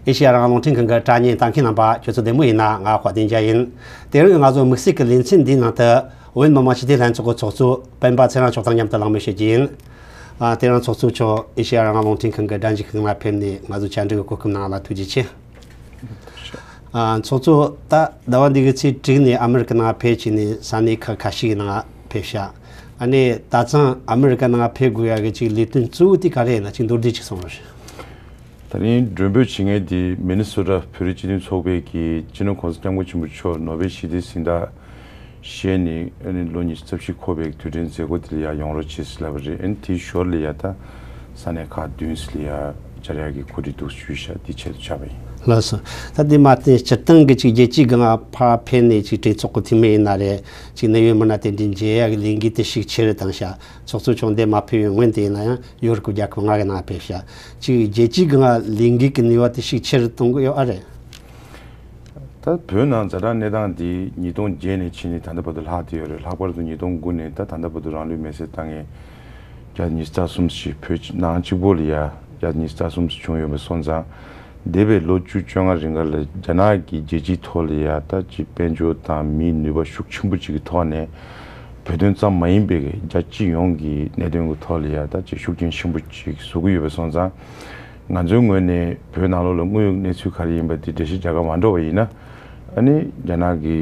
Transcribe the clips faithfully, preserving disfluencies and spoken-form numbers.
ཨེ་ཤེ་ཡ་རང་དབང་རླུང་འཕྲིན་ཁང་གི་དྲ་བརྙན་ལྟ་མཁན་རྣམ་པ་ཁྱོད་ཚོ་བདེ་མོ་ཡིན་ན། ང་དཔལ་ལྡན་རྒྱལ་ཡིན། དེ་རིང་ང་ཚོ་དམིགས་བསལ་གྱི་ལེ་ཚན་འདིའི་ནང་དུ་བོད་མི་མང་སྤྱི་འཐུས་ལྷན་ཚོགས་ཀྱི་ཚོགས་གཙོ་སྤེན་པ་ཚེ་རིང་མཆོག་དང་མཉམ་དུ་གླེང་མོལ་བྱེད་རྒྱུ་ཡིན། ཨ། དེ་རིང་ཚོགས་གཙོ་མཆོག་ཨེ་ཤེ་ཡ་རང་དབང་རླུང་འཕྲིན་ཁང་གི་དྲ་འཇུག་ཁང་ལ་ཕེབས་ནས་ང་ཚོ་བཅར་འདྲི་གི་གོ་སྐབས་གནང་བ་ལ་ཐུགས་རྗེ་ཆེ། ཨ། ཚོགས་གཙོ། ད་ཟླ་བ་འདི་གི་ཚེས་དྲུག་ནས་ཨ་མི་རི་ཀ་ནང་ཕེབས་བྱས་ནས་ས་གནས་ཁག་ཁ་ཤས་ཀྱི་ནང་ཕེབས་ཤག་ཨ་ནི་ད་ཐེངས་ཨ་མི་རི་ཀ་ནང་ཕེབས་དགོས་ཡག་གི་ཅིག་ལས་དོན་གཙོ་བོ་དེ་ག་རེ་ཡིན་ན། ཅིག་མདོར་བསྡུས་ཅིག་གསུང་རོགས་ཞུ། ད་རིང་མགྲོན་འབོད་བྱེད་མཁན་དེ་མི་ནི་སོ་ཊ་བོད་རིགས་སྤྱི་མཐུན་ཚོགས་པའི་གི་སྤྱི་ནོར་༸གོང་ས་༸སྐྱབས་མགོན་ཆེན་པོ་མཆོག་ནོ་བེལ་ཞི་བདེའི་གཟེངས་རྟགས་བཞེས་ནས། ཨ་ནི་ལོ་ཉི་ཤུ་རྩ་བཞི་འཁོར་བའི་དུས་དྲན་མཛད་སྒོ་དེ་ལ་ཡར་ཡོང་རོགས་བྱེད་ཟེར་ལབ་པ་རེད། ཨ་ནི་དེའི་ཞོར་ལ་ཡ་ད་ས་གནས་ཁག་བདུན་ཙམ་ལ་ཡ་བཅར་ཡག་གི་གོ་སྒྲིག་འདུག་ཞུས་ཤག་དེའི་ཆེད་དུ་བཅར་བ་ཡིན། ལགས་སོ། ད་དེ་མ་གཏོགས་སྤྱིར་བཏང་གི་ཅིག་རྒྱལ་སྤྱིའི་སྒང་ཕར་ཕེབས་ནས་ཅིག་གྲོས་ཚོགས་ཀྱི་འཐུས་མི་ཡིན་ན་རེད། ཅིག་གནད་ཡོད་མི་སྣ་དེ་འདྲ་མཇལ་ཡག་གི་ལས་འགུལ་དེ་ཤུགས་ཆེ་རུ་བཏང་ཤག་ཚོགས་གཙོ་མཆོག་འདིར་མ་ཕེབས་པའི་སྔོན་དེ་ཡིན་ན་ཡང་ཡོ་རོབ་ཀྱི་རྒྱལ་ཁབ་ལྔ་གི་ནང་ཕེབས་ཤག་ཅིག་རྒྱལ་སྤྱིའི་སྒང་ལས་འགུལ་གྱི་ནུས་པ་དེ་ཤུགས་ཆེ་རུ་གཏོང་གི་ཡོད་ཨ་རེད། ད་བོད་ནང་ཛ་དྲག་གནས་སྟངས་འདི་ཉིས་སྟོང་བརྒྱད་ནས་ཕྱིན་ནས་ད་ལྟ་བར་དུ་ལྷག་བསྡད་ཡོད་རེད། ལྷག་པར་དུ་ཉིས་སྟོང་དགུ་ནས་ད་ད་ལྟ་བར་དུ་རང་ལུས་མེར་སྲེག་བཏང་མཁན་བརྒྱ་དང་ཉི་ཤུ་རྩ་གསུམ་ཞིག་བོད་ནང་གཅིག་པོ་ལ་ཡ་བརྒྱ་དང་ཉི་ཤུ་རྩ་གསུམ་ཞིག་བྱུང་ཡོད་པ་སོང་ཙང་། འདས་པའི་ལོ་བཅུ་བཅོ་ལྔ་རིང་ག་ལ་རྒྱ་ནག་གིས་རྒྱལ་སྤྱིའི་ཐོག་ལ་ཡ་ད་ཅིག་དཔལ་འབྱོར་དང་མིའི་ནུས་པ་ཤུགས་ཆེན་པོ་ཅིག་གི་ཐོག་ནས། བོད་དོན་ཙམ་མ་ཡིན་པའི་རྒྱལ་སྤྱི་ཡོངས་ཀྱི་གནད་དོན་གྱི་ཐོག་ལ་ཡ་ད་ཅིག་ཤུགས་རྐྱེན་ཆེན་པོ་ཅིག་བཟོ་གི་ཡོད་པ་སོང་ཙང་། ང་ཚོའི་ངོས་ནས་བོད་ནང་ལོགས་ལ་དངོས་ཡོད་གནས་ཚུལ་ག་རེ་ཡིན་པ་དེ་འགྲེལ་བཤད་རྒྱག་གར་མ་འགྲོ་བ་ཡིན་ན། ཨ་ནི་རྒྱ་ནག་གི་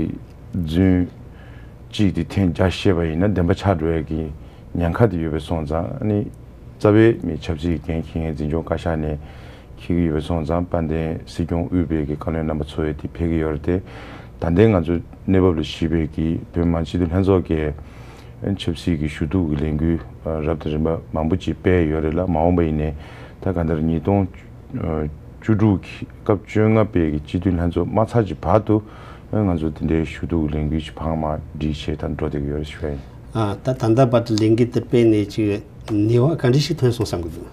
རྫུན་གཅིག་དེ་ཐེངས་བརྒྱ་བཤད་པ་ཡིན་ན་བདེན་པ་ཆགས་འགྲོ་ཡ་གི་ཉེན་ཁ་དེ་ཡོད་པའི་སོང་ཙང་། ཨ་ནི་རྩ་བའི་མི་ཆབ་སྲིད་ཀྱི་འགན་འཁྱེར་མཁན་འཛིན་སྐྱོང་བཀའ་ཤག་ནས་འཁྱེར་གྱི་ཡོད་པའི་སོང་ཙང་། དཔལ་ལྡན་སྲིད་སྐྱོང་དབུས་པའི་གི་བཀའ་བློན་རྣམ་པ་ཚོ་ཡི་དེ་ཕེབས་ཀྱི་ཡོད་རེད་དེ། ད་ལྟའི་ང་ཚོའི་གནས་བབ་ལ་གཞིགས་པའི་གི་བོད་མི་མང་སྤྱི་འཐུས་ལྷན་ཚོགས་ཀྱིས་ཆབ་སྲིད་ཀྱི་ཞུ་གཏུག་གི་ལས་འགུལ་རབ་དང་རིམ་པ་མང་པོ་ཅིག་སྤེལ་ཡོད་རེད་ལ། མ་འོངས་པ་ཡིན་ནའི་ད་གང་ལྟར་ཉིས་སྟོང་བཅུ་དྲུག་གི་སྐབས་བཅོ་ལྔ་པའི་གི་སྤྱི་འཐུས་ལྷན་ཚོགས་མ་ཚར་གྱི་བར་དུ་ང་ཚོ་དེ་འདྲའི་ཞུ་གཏུག་གི་ལས་འགུལ་ཞིག་འཕར་མ་སྒྲིག་བྱས་ད་འགྲོ་བསྡད་ཀྱི་ཡོད་རེད་ཞུ་ཡ་ཡིན། ཨ། ད་ད་ལྟ་བར་དུ་ལས་འགུལ་དེ་སྤེལ་ནས་ཅིག་ནུས་པ་ག་འདྲ་ཞིག་ཐོན་སོང་བསམ་གྱི་འདུག་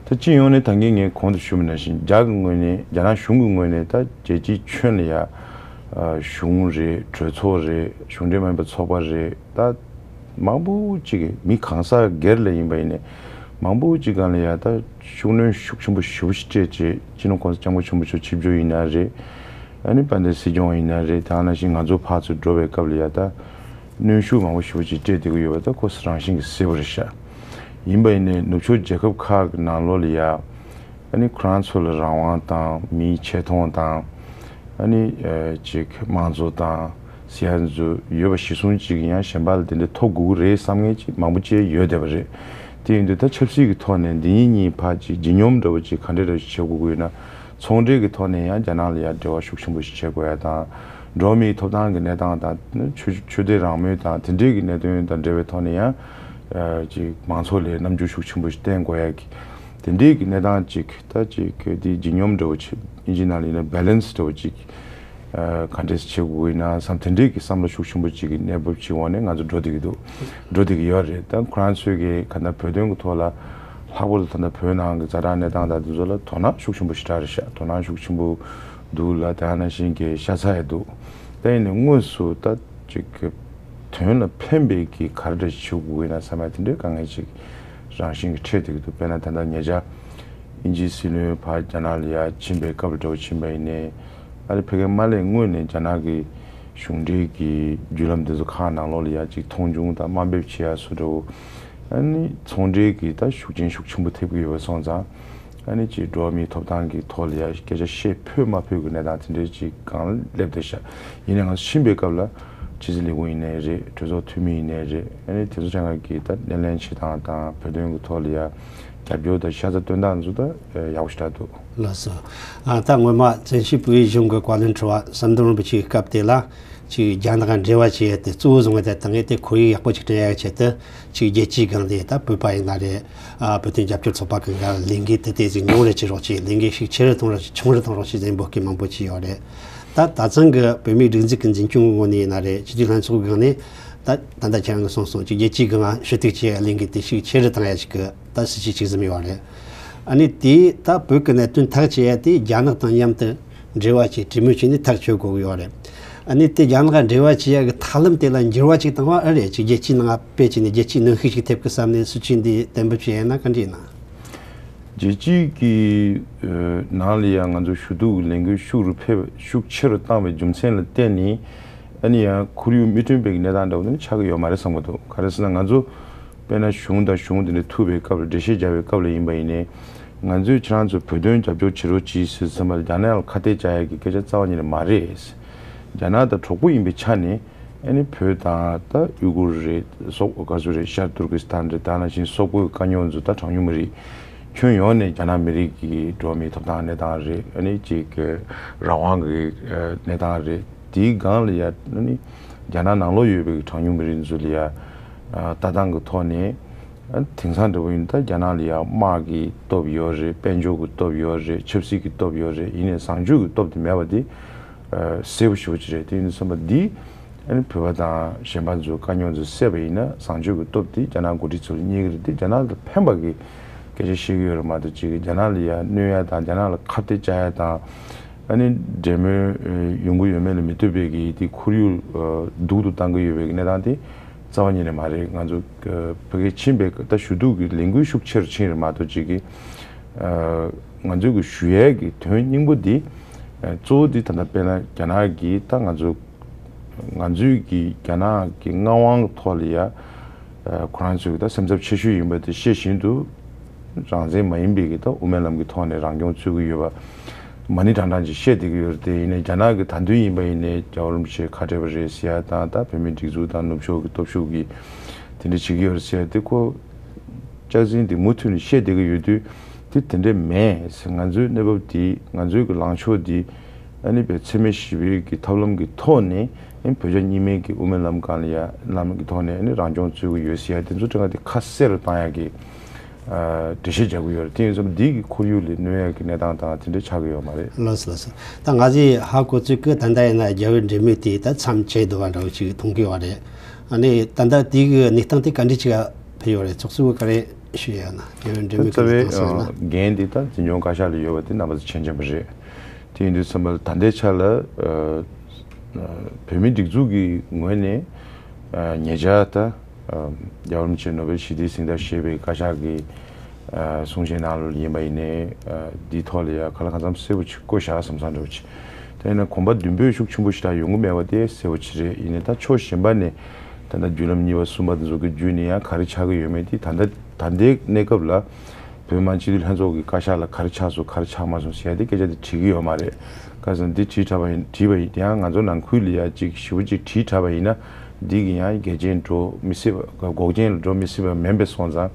ད་སྤྱི་ཡོངས་ནས་ད་གིན་ངས་གོང་དུ་ཞུས་པ་ནང་བཞིན། རྒྱ་གི་ངོས་ནས། རྒྱ་ནག་གཞུང་གི་ངོས་ནས་ད་རྒྱལ་སྤྱིའི་ཁྱོན་ལ་ཡ་ཨ་གཞུང་རེད། གྲོས་ཚོགས་རེད། གཞུང་འབྲེལ་མ་ཡིན་པའི་ཚོགས་པ་རེད། ད་མང་པོ་ཅིག་གིས། མི་གང་ཟག་སྒེར་ལ་ཡིན་པ་ཡིན་ནའི་མང་པོ་ཅིག་སྒང་ལ་ཡ་ད་ཤུགས་སྣོན་ཤུགས་ཆེན་པོ་ཞེ་པོ་ཞིག་སྤྲད་བྱས། སྤྱི་ནོར་༸གོང་ས་༸སྐྱབས་མགོན་ཆེན་པོ་མཆོག་ཆིབས་བསྒྱུར་ཡིན་ན་རེད། ཨ་ནི་དཔལ་ལྡན་སྲིད་སྐྱོང་ཡིན་ན་རེད། དེ་ནང་བཞིན་ང་ཚོ་ཕར་ཚུར་འགྲོ་བའི་སྐབས་ལ་ཡ་ད་གནོན་ཤུགས་མང་པོ་ཞེ་པོ་ཅིག་སྤྲད་བསྡད་ཀྱི་ཡོད་པ་ད་ཁོ་རང་བཞིན་གྱིས་གསལ་པོ་རེད་ཤག་ཡིན་པ་ཡིན་ནའི་ནུབ་ཕྱོགས་རྒྱལ་ཁབ་ཁག་གི་ནང་ལོགས་ལ་ཡ། ཨ་ནི་ཁོ་རང་ཚོ་ལ་རང་དབང་དང་། མིའི་ཆེ་མཐོང་དང་། ཨ་ནི་ཨ་ཅིག་དམངས་གཙོ་དང་ཟེར་ཡ་ཚོ་ཡོད་པ་གཞིར་བཟུང་ཅིག་ཡང་གཞན་པ་ལ་དེ་འདྲ་ཐོབ་དགོས་ཀྱི་རེད་བསམ་མཁན་ཅིག་མང་པོ་ཅིག་ཡོད་བསྡད་པ་རེད། དེ་ཡིན་དུས་ད་ཆབ་སྲིད་ཀྱི་ཐོག་ནས་འདི་གཉིས་གཉིས་བར་ཅིག་ལྗིད་སྙོམས་འདྲ་བོ་ཅིག་ག་འདྲ་འདྲ་བྱེད་དགོས་ཀྱི་ཡོད་ན། ཚོང་འབྲེལ་གྱི་ཐོག་ནས་ཡང་རྒྱ་ནག་ལ་ཡང་འབྲེལ་བ་ཤུགས་ཆེན་པོ་ཞིག་བྱེད་དགོས་ཡ་དང་། འགྲོ་བ་མིའི་ཐོབ་ཐང་གི་གནས་སྟངས་དང་། ཆོས་ཆོས་དད་རང་མོས་དང་དེ་འདྲའི་གི་གནད་དོན་དང་འབྲེལ་བའི་ཐོག་ནས་ཡང་ཨ་ཅིག་མང་ཚོགས་ལ་རྣམ་འགྱུར་ཤུགས་ཆེན་པོ་ཞིག་བསྟན་དགོས་ཡ་གི་དེ་འདྲའི་གི་གནས་སྟངས་ཅིག་ད་ཅིག་གི་དེ་ལྗིད་སྙོམས་འདྲ་བོ་ཅིག་ཨིན་ཇི་ནང་ལ་ཡིན་ན་བྷེ་ལེན་སི་འདྲ་བོ་ཅིག་ཨ་ག་འདྲས་བྱེད་དགོས་ཡིན་ན་བསམ། དེ་འདྲའི་གི་བསམ་བློ་ཤུགས་ཆེན་པོ་ཅིག་གི་གནས་བབ་ཅིག་འོག་ནས་ང་ཚོ་འགྲོ་བསྡད་ཀྱི་འདུག་འགྲོ་བསྡད་ཀྱི་ཡོད་རེད། ད་ཁོ་རང་ཚོས་གི་ག་ད་བོད་དོན་གི་ཐོག་ལ་ལྷག་པར་དུ་ད་ལྟ་བོད་ནང་གི་ཛ་དྲག་གནས་སྟངས་དང་དེ་ཚོ་ལ་དོ་སྣང་ཤུགས་ཆེན་པོ་ཞེ་དྲག་རེད་ཤག་དོ་སྣང་ཤུགས་ཆེན་པོ་འདུག་ལ། དེ་ནང་བཞིན་གི་ཤ་ཚ་ཡང་འདུག་ད་ཡིན་ནའི་དངོས་སུ་ད་ཅིག་གི་དོན་ལ་ཕན་པའི་གི་ག་རེ་འདྲ་ཞིག་བྱེད་དགོས་ཡིན་ན་བསམ་ཡ་དེ་འདྲའི་དཀའ་ངལ་ཅིག་རང་བཞིན་གྱིས་འཕྲད་བསྡད་ཀྱི་འདུག་དཔེར་ན་ད་ལྟ་ཉེ་ཆར་ཨིན་ཇིའི་སྲིད་བློན་ཕར་རྒྱ་ནག་ལ་ཡར་ཕྱིན་པའི་སྐབས་འདྲ་བོ་ཕྱིན་པ་ཡིན་ནའི། ཨ་རི་ཕ་གིར་མ་སླེབས་སྔོན་ནས་རྒྱ་ནག་གི་གཞུང་འབྲེལ་གྱི་བརྒྱུད་ལམ་དེ་ཚོ་ཁག་ནང་ལོགས་ལ་ཡ་ཅིག་མཐོང་ཆུང་དང་དམའ་འབེབས་བྱེད་ཡ་སུ་འདྲ་བོ། ཨ་ནི་ཚོང་འབྲེལ་གྱི་ད་ཤུགས་རྐྱེན་ཤུགས་ཆེན་པོ་ཐེབས་ཀྱི་ཡོད་པ་སོང་ཙང་། ཨ་ནི་ཅིག་འགྲོ་བ་མིའི་ཐོབ་ཐང་གི་ཐོག་ལ་ཡ་སྐད་ཆ་བཤད་ཕོད་མ་ཕོད་ཀྱི་གནས་སྟངས་དེ་འདྲའི་ཅིག་གང་སླེབས་བསྡད་ཤག་ཡིན་ནའི་ང་ཚོ་ཕྱིན་པའི་སྐབས་ལ་ཕྱི་སྲིད་ལས་ཁུངས་ཡིན་ནའི་རེད། གྲོས་ཚོགས་འཐུས་མི་ཡིན་ནའི་རེད། ཨ་ནི་དེ་ཚོ་གྲངས་ཀ་གི་ད་སྣེ་ལེན་བྱེད་སྟངས་དང་བོད་དོན་གྱི་ཐོག་ལ་ཡ་རྒྱབ་སྐྱོར་དང་ཤ་ཚ་སྟོན་སྟངས་ཚོ་ད་ཡག་པོ་ཞེ་དྲག་འདུག་ལགས་སོ། ཨ། ད་སྔོན་མ་བཙན་བྱོལ་བོད་ཡིག་གཞུང་གི་བཀའ་བློན་ཁྲི་པ་ཟམ་གདོང་རིན་པོ་ཆེའི་སྐབས་དེ་ལ་ཅིག་རྒྱ་ནག་འབྲེལ་བ་བྱེད་ཡ་དེ་གཙོ་བོ་བཟུང་བ་དེ་དང་། དེ་ཁོར་ཡུག་ཡག་པོ་ཅིག་བསྐྲུན་ཡ་ཆེད་དུ་ཅིག་རྒྱལ་སྤྱིའི་སྒང་དེ་ད་བོད་པ་ཡིན་ན་རེད། ཨ། བོད་དོན་རྒྱབ་སྐྱོར་ཚོགས་པ་གི་སྒང་ལ་ལས་འགུལ་དེ་དེ་ཟིག་ཉུང་རུ་བྱེད་རོགས་བྱེད། ལས་འགུལ་ཤུགས་ཆེ་རུ་གཏོང་རོགས་བྱེད། ཆུང་རུ་གཏོང་རོགས་བྱེད་ཟེར་འབོད་སྐུལ་མང་པོ་བྱས་ཡོད་རེད། ད་ད་ཐེངས་ཀྱི་བོད་མིའི་སྒྲིག་འཛུགས་ཀྱི་འཛིན་སྐྱོང་གི་ངོས་ནས་ཡིན་ན་རེད། སྤྱི་འཐུས་ལྷན་ཚོགས་ཀྱི་སྒང་ནས་ད་ད་ལྟ་ཁྱེད་རང་གིས་གསུངས་སོང་། ཅིག་རྒྱལ་སྤྱིའི་སྒང་ཞུ་གཏུག་བྱེད་ཡ་ལས་འགུལ་དེ་ཤུགས་ཆེ་རུ་བཏང་ཡ་ཞིག་གི་ད་སྲིད་ཇུས་ཅིག་བཟུང་ཡོད་རེད། ཨ་ནི་དེས་ད་བོད་ཀྱི་གནད་དོན་ཐག་གཅོད་ཡ་དེ་རྒྱ་ནག་དང་མཉམ་དུ་འབྲེལ་བ་བྱས། གྲོས་མོལ་བྱས་ནས་ཐག་གཅོད་དགོས་ཀྱི་ཡོད་རེད། ཨ་ནི་དེ་རྒྱ་ནག་འབྲེལ་བ་བྱེད་ཡ་གི་ཐབས་ལམ་དེ་ལ་འགྱུར་བ་ཅིག་བཏང་བ་ཨེ་རེད། ཅིག་རྒྱལ་སྤྱིའི་ནང་དཔེ་བྱས་ནས་རྒྱལ་སྤྱིའི་གནོན་ཤུགས་ཤིག་ཐེབས་ཀྱི་བསམ་ནས་སྲིད་ཇུས་འདི་གཏན་འབེབས་བྱས་ཡིན་ན་ག་འདྲ་ཡིན་ན། རྒྱལ་སྤྱིའི་གི་ནང་ལ་ཡང་ང་ཚོ་ཞུ་གཏུག་གི་ལས་འགུལ་ཤུགས་རུ་འཕེལ་བ་ཤུགས་ཆེ་རུ་བཏང་བའི་རྒྱུ་མཚན་ལ་བརྟེན་ནས། ཨ་ནི་ཡང་ཁོར་ཡུག་མི་མཐུན་པའི་གནས་སྟངས་འདྲ་བོ་དེ་ནི་ཆགས་ཀྱི་ཡོད་མ་རེད་བསམ་གྱི་འདུག་ག་རེ་ཟེར་ན། ང་ཚོ་དཔེར་ན་གཞུང་དང་གཞུང་དེ་འདྲ་ཐུག་པའི་སྐབས་ལ། འགྲེལ་བཤད་རྒྱག་པའི་སྐབས་ལ་ཡིན་པ་ཡིན་ནའི། ང་ཚོས་ཁྱེད་རང་ཚོ་བོད་དོན་རྒྱབ་སྐྱོར་བྱེད་རོགས་གྱིས་ཟེར་ཙམ་པ་ལ། རྒྱ་ནག་ལ་ཁ་གཏད་བཅག་ཡག་གི་སྐད་ཆ་རྩ་བ་ཉིད་ནས་མ་རེད། རྒྱ་ནག་དང་གྲོགས་པོ་ཡིན་པའི་ཆ་ནས། ཨ་ནི་བོད་དང་ད་ཡུ་གུར་རེད། སོག་ག་ཚོད་རེད། ཤར་ཏུར་ཀི་སི་ཐན་རེད། ད་ནང་བཞིན་སོག་པོའི་དཀའ་རྙོག་ཚོ། ད་གྲངས་ཉུང་མི་རིགས་ཁྱོན་ཡོངས་ནས། རྒྱ་ནག་མི་རིགས་ཀྱི་འགྲོ་བ་མིའི་ཐོབ་ཐང་གནས་སྟངས་རེད། ཨ་ནི་གཅིག་གི་རང་དབང་གི་གནས་སྟངས་རེད། དེའི་སྒང་ལ་ཡ། ཨ་ནི་རྒྱ་ནག་ནང་ལོགས་ཡོད་པའི་གྲངས་ཉུང་མི་རིགས་ཚོ་ལ་ཡ་ལྟ་སྟངས་ཀྱི་ཐོག་ནས། ཨ། དེང་སང་འདྲ་བོ་ཡིན་ན་ད་རྒྱ་ནག་ལ་ཡ་དམག་གི་སྟོབས་ཡོད་རེད། དཔལ་འབྱོར་གྱི་སྟོབས་ཡོད་རེད། ཆབ་སྲིད་ཀྱི་སྟོབས་ཡོད་རེད། ཡིན་ནའི་བཟང་སྤྱོད་ཀྱི་སྟོབས་དེ་མེད་པ་དེ་གསལ་པོ་ཞེ་པོ་ཅིག་རེད། དེ་ཡིན་དུས་ཙམ་པ་འདི། ཨ་ནི་བོད་པ་དང་གཞན་པ་ཚོའི་དཀའ་རྙོག་ཚོ་སེལ་བ་ཡིན་ན། བཟང་སྤྱོད་ཀྱི་སྟོབས་དེ་རྒྱ་ནག་འགོ་ཁྲིད་ཚོ་ལ་རྙེད་ཀྱི་རེད། དེ་རྒྱ་ནག་ལ་ཕན་པ་གི་སྐད་ཆ་བཤད་ཀྱི་ཡོད་རེད་མ་གཏོགས། ཅིག་རྒྱ་ནག་ལ་ཡ་གནོད་ཡ་དང་། རྒྱ་ནག་ལ་ཁ་གཏད་བཅག་ཡ་དང་། ཨ་ནི་འབྲེལ་མོལ་ཡོང་གི་ཡོད་མེད་ལ་མི་ལྟོས་པའི་གི་དེ་ཁོར་ཡུག་སྡུག་ཏུ་བཏང་གི་ཡོད་པའི་གནས་སྟངས་དེ་རྩ་བ་ཉིད་ནས་མ་རེད། ང་ཚོ་ཕ་གིར་ཕྱིན་པའི་ད་ཞུ་གཏུག་གི་ལས་འགུལ་ཤུགས་ཆེ་རུ་ཕྱིན་རེད་མ་གཏོགས། ཅིག་གི་ང་ཚོས་གི་ཞུ་ཡས་ཀྱི་དོན་སྙིང་པོ་འདི་གཙོ་བོ་འདི་ད་ལྟ་དཔེར་ན་རྒྱ་ནག་གིས་ད་ང་ཚོ་ང་ཚོས་གི་རྒྱ་ནག་གི་མངའ་དབང་གི་ཐོག་ལ་ཡ། ཁོ་རང་ཚོའི་གི་ད་སེམས་འཚབ་ཆེ་ཤོས་ཡིན་པ་དེ་ཤེས་བཞིན་དུ། རང་བཙན་མ་ཡིན་པའི་གི་ད་དབུ་མའི་ལམ་གྱི་ཐོག་ནས་རང་སྐྱོང་རྩོད་ཀྱི་ཡོད་པ་མ་ཎི་བགྲང་བགྲང་ཅིག་བཤད་བསྡད་ཀྱི་ཡོད་རེད། དེ་ཡིན་ནའི་རྒྱ་ནག་གི་ད་དུང་ཡིན་པ་ཡིན་ནའི་རྒྱལ་བ་རིན་པོ་ཆེ་ཁ་བྲལ་བ་རེད་ཟེར་ཡ་དང་། ད་བོད་མིའི་སྒྲིག་འཛུགས་དང་ནུབ་ཕྱོགས་ཀྱི་སྟོབས་ཤུགས་ཀྱིས་དེ་འདྲ་བྱེད་ཀྱི་ཡོད་རེད་ཟེར་ཡ་དེ་ཁོ་སྐྱག་རྫུན་དེ་མུ་མཐུད་ནས་བཤད་བསྡད་ཀྱི་ཡོད་དུས། དེ་དེ་འདྲ་མེད་ཟེར། ང་ཚོའི་གནས་བབ་འདི། ང་ཚོའི་གི་ལངས་ཕྱོགས་འདི། ཨ་ནི་བའི་འཚེ་མེད་ཞི་བའི་གི་ཐབས་ལམ་གྱི་ཐོག་ནས། ཨ་ནི་བོད་རྒྱ་གཉིས་སྨན་གྱི་དབུ་མའི་ལམ་སྒང་ལ་ཡ། ལམ་གྱི་ཐོག་ནས་ཨ་ནི་རང་སྐྱོང་རྩོད་ཀྱི་ཡོད་ཟེར་ཡ་དེ་ཚོ་ཁྲིམས་ཁང་དེ་ཁ་གསལ་རུ་བཏང་ཡ་གི་ཨ་འགྲེལ་བཤད་རྒྱག་གི་ཡོད་རེད། དེ་ཡིན་ཙང་འདི་གི་ཁོར་ཡུག་ལ་གནོད་ཡ་གི་གནས་སྟངས་དང་དེ་འདྲ་ཆགས་ཀྱི་ཡོད་མ་རེད། ལགས་སོ། ལགས་སོ། ད་ང་ཚོས་ཧ་གོ་ཚོད་ཀྱིས་ད་ལྟ་ཡིན་ན་རྒྱལ་བའི་འབྲེལ་མོལ་དེ་ད་མཚམས་བཅད་འདུག་པ་འདྲ་བོ་ཅིག་མཐོང་གི་ཡོད་རེད། ཨ་ནི་ད་ལྟ་དེ་གི་གནས་སྟངས་དེ་ག་འདྲ་ཅིག་ཕེབས་ཡོད་རེད། ཚོགས་གཙོས་ག་རེ་ཞུ་ཡ་ན། རྒྱལ་བའི་འབྲེལ་མོལ་གྱི་རྩ་བའི་གནས་སྟངས་ཟེར་ན། འགན་འདི་ད་འཛིན་སྐྱོང་བཀའ་ཤག་ལ་ཡོད་པ་དེ་རྣམ་པ་ཚོ་མཁྱེན་མཁྱེན་པ་རེད། དེ་ཡིན་དུས་ཙམ་པ་ལ་ད་ལྟའི་ཆ་ལ། ཨ། ཨ། བོད་མིའི་སྒྲིག་འཛུགས་ཀྱི་ངོས་ནས། ཨ། ཉེ་ཆར་ད། ཨ། རྒྱལ་བ་རིན་པོ་ཆེ་ནོ་བེལ་ཞི་བདེའི་གཟེངས་རྟགས་བཞེས་པའི་བཀའ་ཤག་གི། ཨ། གསུང་བཤད་ནང་ལོགས་ཡིན་པ་ཡིན་ནའི། ཨ། འདིའི་ཐོག་ལ་ཡ་ག་ལ་གང་འཚམ་གསལ་པོ་ཅིག་བཀོད་བཞག་བསམ་བསམ་འདྲ་བོ་ཅིག་དེ་ཡིན་ན་གོམ་པ་མདུན་སྤོས་ཤུགས་ཆེན་པོ་ཞེ་དྲག་ཡོང་གི་མེད་པ་དེ་གསལ་པོ་ཅིག་རེད། ཡིན་ནའི་ད་ཕྱོགས་གཞན་པ་ནས་ད་ལྟ་བརྒྱུད་ལམ་གཉིས་པ་གསུམ་པ་དེ་ཚོ་གི་བརྒྱུད་ནས་ཡང་ག་རེ་ཆགས་ཀྱི་ཡོད་མེད་དེ། ད་ལྟ་ད་ལྟའི་གནས་སྐབས་ལ་བོད་མི་མང་སྤྱི་འཐུས་ལྷན་ཚོགས་ཀྱི་བཀའ་ཤག་ལ་ག་རེ་ཆགས་སོང་། ག་རེ་ཆགས་མ་སོང་ཟེར་ཡ་དེ་སྐད་ཆ་དེ་དྲིས་ཀྱི་ཡོད་མ་རེད། ག་ཟེར་ན་འདི་དྲིས་དྲགས་པ་ཡིན། དྲིས་པ་ཡིན། དེ་ཡང་ང་ཚོ་ནང་ཁུལ་ལ་ཡ་ཅིག་ཞེ་པོ་ཅིག་དྲིས་དྲགས་པ་ཡིན་ན། འདི་གི་ཡང་འགལ་རྐྱེན་འགྲོ་མི་སྲིད་པ། འགོག་རྐྱེན་ལ་འགྲོ་མི་སྲིད་པ་མིན་པས་སོང་ཙང་།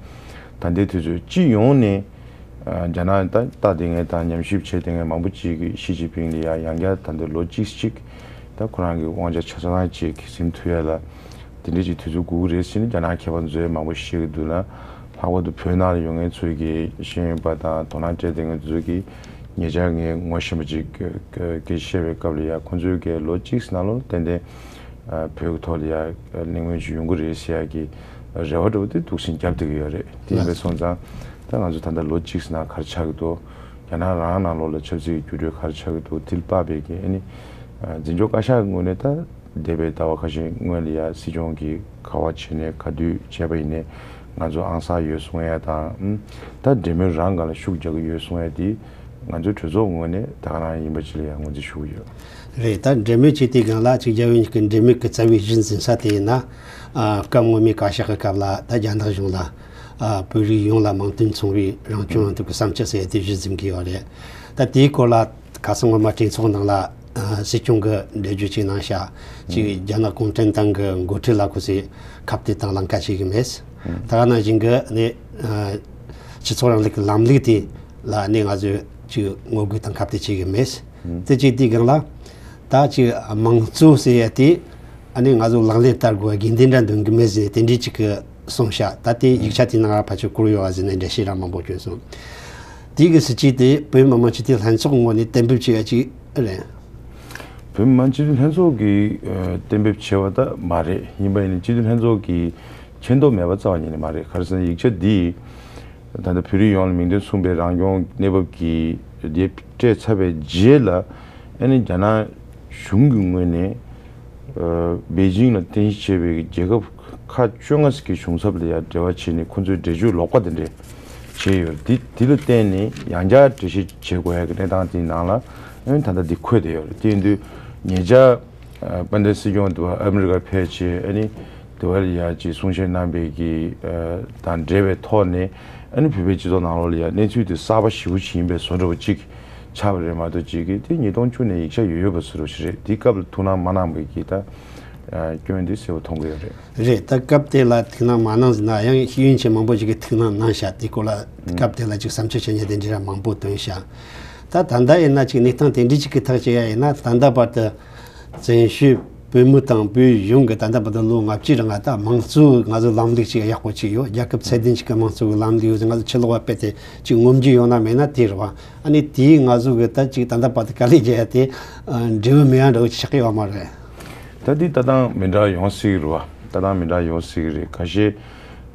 ད་ལྟའི་དུས་ཚོད་སྤྱི་ཡོངས་ནས། ཨ། རྒྱ་ནག་ད་ལྟ་བསྡད་མཁན་དང་ཉམས་ཞིབ་བྱེད་བསྡད་མཁན་མང་པོ་ཅིག་གིས་ཞི་ཅིན་ཕིང་ལ་ཡ་ཡང་བསྐྱར་ད་ལྟ་ལོ་གཅིག་ཅིག་ད་ཁོ་རང་གི་དབང་ཆ་ཆ་ཚང་ཅིག་ཟིན་ཐུབ་ཡ་ལ་དེ་འདྲ་ཅིག་དུས་ཚོད་འགོར་གི་རེད་ཟེར་ནས་རྒྱ་ནག་མཁས་པ་ཚོས་མང་པོ་བཤད་ཀྱི་འདུག་ལ། ལྷག་པར་དུ་བོད་ནང་ལ་ཡོད་མཁན་ཚོས་ཀྱི་ཤེས་ཡོན་པ་དང་དོ་སྣང་སྤྲད་བསྡད་མཁན་ཚོས་ཀྱི་ཉེ་ཆར་ངས་ངོ་ཤེས་པ་ཅིག་གིས་བཤད་པའི་སྐབས་ལ་ཡ། ཁོ་ཚོས་ཀྱི་ལོ་གཅིག་ནང་ལོགས་ཏན་ཏན། ཨ། བོད་ཀྱི་ཐོག་ལ་ཡ་གླེང་མོལ་ཅིག་ཡོང་གི་རེད་ཟེར་ཡ་གི་རེ་བ་འདྲ་བོ་དེ་འདུག་སེ་བརྒྱབ་བསྡད་ཀྱི་ཡོད་རེད། དེ་ཡིན་པས་སོང་ཙང་ད་ང་ཚོ་ད་ལྟ་ལོ་གཅིག་ནང་ག་རེ་ཆགས་ཀྱི་འདུག་རྒྱ་ནག་རང་ནང་ལོགས་ལ་ཆབ་སྲིད་ཀྱི་འགྱུར་འགྲོས་ག་རེ་ཆགས་ཀྱི་འདུག་དེ་ལ་དཔག་པའི་གི། ཨ་ནི། ཨ། འཛིན་སྐྱོང་བཀའ་ཤག་གི་ངོས་ནས་ད་འདས་པའི་ཟླ་བ་ཁ་ཤས་སྔོན་ལ་ཡ་སྲིད་སྐྱོང་གིས་ག་པར་བྱས་ནས་ག་དུས་བྱས་པ་ཡིན་ནའི་ང་ཚོ་ཨང་གསར་ཡོད་གསུང་ཡ་དང་། ཨུམ། ད་འབྲེལ་མོལ་རང་སྒང་ལ་ཤུགས་རྒྱག་གི་ཡོད་གསུང་ཡ་དེ་ང་ཚོའི་གྲོས་ཚོགས་ངོས་ནས་ད་ག་རང་ཡིན་པ་ཅིག་ལ་ཡང་ངོས་འཛིན་ཞུ་གི་ཡོད། རེད། ད་འབྲེལ་མོལ་བྱས་དུས་སྒང་ལ་ཅིག་རྒྱལ་བ་ཡིན་གྱི་འབྲེལ་མོལ་གྱི་རྩ་བའི་གཞི་འཛིན་ས་དེ་ཡིན་ན། ཨ། སྐབས་སྔོན་མའི་བཀའ་ཤག་གི་སྐབས་ལ་ད་རྒྱ་ནག་གཞུང་ལ། ཨ། བོད་རིགས་ཡོངས་ལ་མིང་དོན་མཚུངས་པའི་རང་སྐྱོང་ལམ་དུ་གི་བསམ་འཆར་ཟེར་ཡ་དེ་གཞི་འཛིན་གྱི་ཡོད་རེད། ད་དེའི་སྐོར་ལ་ཁ་སང་སྔོན་མ་གྲོས་ཚོགས་ནང་ལ། ཨ། སྲིད་སྐྱོང་གི་འགྲེལ་བརྗོད་ཅིག་གནང་ཤག་ཅིག་རྒྱ་ནག་གུང་ཁྲན་ཏང་གི་འགོ་ཁྲིད་ལ་ཁོ་ཚོས་ཁ་གཏད་དང་ལམ་ཁ་བྱེད་ཀྱི་མེད། ད་ག་ནང་བཞིན་གྱི་ནི། ཨ། སྤྱི་ཚོགས་རིང་ལུགས་ཀྱི་ལམ་ལུགས་དེ་ལ་ནི་ང་ཚོས་ཅིག་ངོ་རྒོལ་དང་ཁ་གཏད་བྱེད་ཀྱི་མེད། དེ་བྱེད་དུས་སྒང་ལ། ད་ཅིག་དམངས་གཙོ་ཟེར་ཡ་དེ། ཨ་ནི་ང་ཚོ་ལག་ལེན་བསྟར་དགོས་པ་དགོས་འདུན་འདྲ་འདོན་གྱི་མེད་ཟེར་དེ་འདྲའི་ཅིག་གི་གསུངས་ཤག་ད་དེ་ཡིག་ཆ་དེ་ནང་ཕལ་ཆེར་བཀོད་ཡོད་པ་ཟེར་ནས་འགྲེལ་བཤད་རང་མང་པོ་བྱུང་སོང་། དེ་གི་སྲིད་ཇུས་དེ་བོད་མི་མང་སྤྱི་འཐུས་ལྷན་ཚོགས་ངོས་ནས་གཏན་འབེབས་བྱས་པ་ཅིག་རེད། བོད་མི་མང་སྤྱི་འཐུས་ལྷན་ཚོགས་ཀྱིས་གཏན་འབེབས་བྱས་པ་ད་མ་རེད། ཡིན་པ་ཡིན་ནའི་སྤྱི་འཐུས་ལྷན་ཚོགས་ཀྱིས་མཁྱེན་རྟོགས་མེད་པ་རྩ་བ་ཉིད་ནས་མ་རེད། ག་རེ་ཟེར་ན་ཡིག་ཆ་འདི་ད་ལྟ་བོད་རིགས་ཡོངས་ལ་མིང་དོན་མཚུངས་པའི་རང་སྐྱོང་གནས་བབ་ཀྱི་དེ་སྤྲད་ཚར་བའི་རྗེས་ལ། ཨ་ནི་རྒྱ་ནག་གཞུང་གི་ངོས་ནས། ཨ། པེ་ཅིང་ལ་རྟེན་གཞི་བྱས་པའི་རྒྱལ་ཁབ་ཁག་བཅོ་ལྔ་ཞིག་གི་གཞུང་ཚབ་ལ་ཡང་འབྲེལ་བ་བྱས་ནས་ཁོ་ཚོའི་འགྲེལ་བརྗོད་ལོག་པ་དེ་འདྲས་ བྱས་ཡོད་རེད། དེ་དེ་ལ་བརྟེན་ནས་ཡང་བསྐྱར་འགྲེལ་བཤད་བྱེད་དགོས་ཡ་གི་གནས་སྟངས་དེའི་ནང་ལ་ཨ་ནི་ད་ལྟ་འདི་འཁོད་བསྡད་ཡོད་རེད། དེ་ཡིན་དུས་ཉེ་ཆར་ཨ་དཔལ་ལྡན་སྲིད་སྐྱོང་དུ་བ་ཨ་མི་རི་ཀར་ཕེབས་བྱས་ཨ་ནི་དུ་བ་ལ་ཡ་ཅིག་གསུང་བཤད་གནང་པའི་གི་ཨ་དང་འབྲེལ་བའི་ཐོག་ནས་ཨ་ནི་བོད་པའི་སྤྱི་ཚོགས་ནང་ལོགས་ལ་ཡ་གནས་ཚུལ་དེ་གསར་པ་ཞེ་པོ་ཅིག་ཡིན་པའི་བཟོ་འདྲ་བོ་ཅིག་ཆགས་པ་རེད་མ་གཏོགས་ཅིག་གི་དེ་ཉིས་སྟོང་བཅུ་ནས་ཡིག་ཆ་ཡོད་ཡོད་པ་བཟོ་འདྲ་བོ་ཞིག་རེད། དེ་སྐབས་ལ་ཐུགས་སྣང་མ་གནང་པའི་གི་ད་ཨ་སྐྱོན་དེ་གསལ་པོ་མཐོང་གི་ཡོད་རེད། རེད། ད་སྐབས་དེ་ལ་ཐུགས་སྣང་མ་གནང་ཟིན་ན་ཡང་ཤེས་ཡོན་ཅན་མང་པོ་ཞིག་གིས་ཐུགས་སྣང་གནང་ཤག་དེ་སྐོར་ལ་སྐབས་དེ་ལ་ཅིག་བསམ་ཚུལ་བཤད་མཁན་དེ་འདྲ་མང་པོ་བཏོན་ཤག་ད་ད་ལྟ་ཡིན་ན་ཅིག་གནས་སྟངས་དེ་འདྲ་ཅིག་གི་ཐག་བཅད་ཡ་ཡིན་ན། ད་ལྟ་བར་དུ་བཙན་བྱོལ་བོད་མི་དང་བོད་གཞུང་གི་ད་ལྟ་བར་དུ་ལོ་ལྔ་བཅུའི་རིང་ང་ད་དམངས་གཙོའི་ང་ཚོ་ལམ་ལུགས་ཅིག་ཡག་པོ་ཅིག་ཡོད། རྒྱལ་ཁབ་ཚད་ལྡན་ཅིག་གི་དམངས་གཙོའི་ལམ་ལུགས་ཡོད། ང་ཚོ་ཕྱི་ལོགས་པ་དཔེ་དེ་ཅིག་ངོམ་རྒྱུ་ཡོད་ན་མེད་ན་དེ་རེད་བ། ཨ་ནི་དེའི་ང་ཚོ་གི་ད་ཅིག་ད་ལྟ་བར་དུ་དཀའ་ལས་བརྒྱབ་ཡ་དེ་འབྲས་བུ་མེད་ཡ་འདྲ་བོ་ཅིག་ཆགས་ཀྱི་ཡོད་མ་རེད། ད་འདི་ལྟ་སྟངས་མི་འདྲ་ཡོང་སྲིད་ཀྱི་རེད་བ། ལྟ་སྟངས་མི་འདྲ་ཡོང་སྲིད་ཀྱི་རེད། ཁ་ཤས་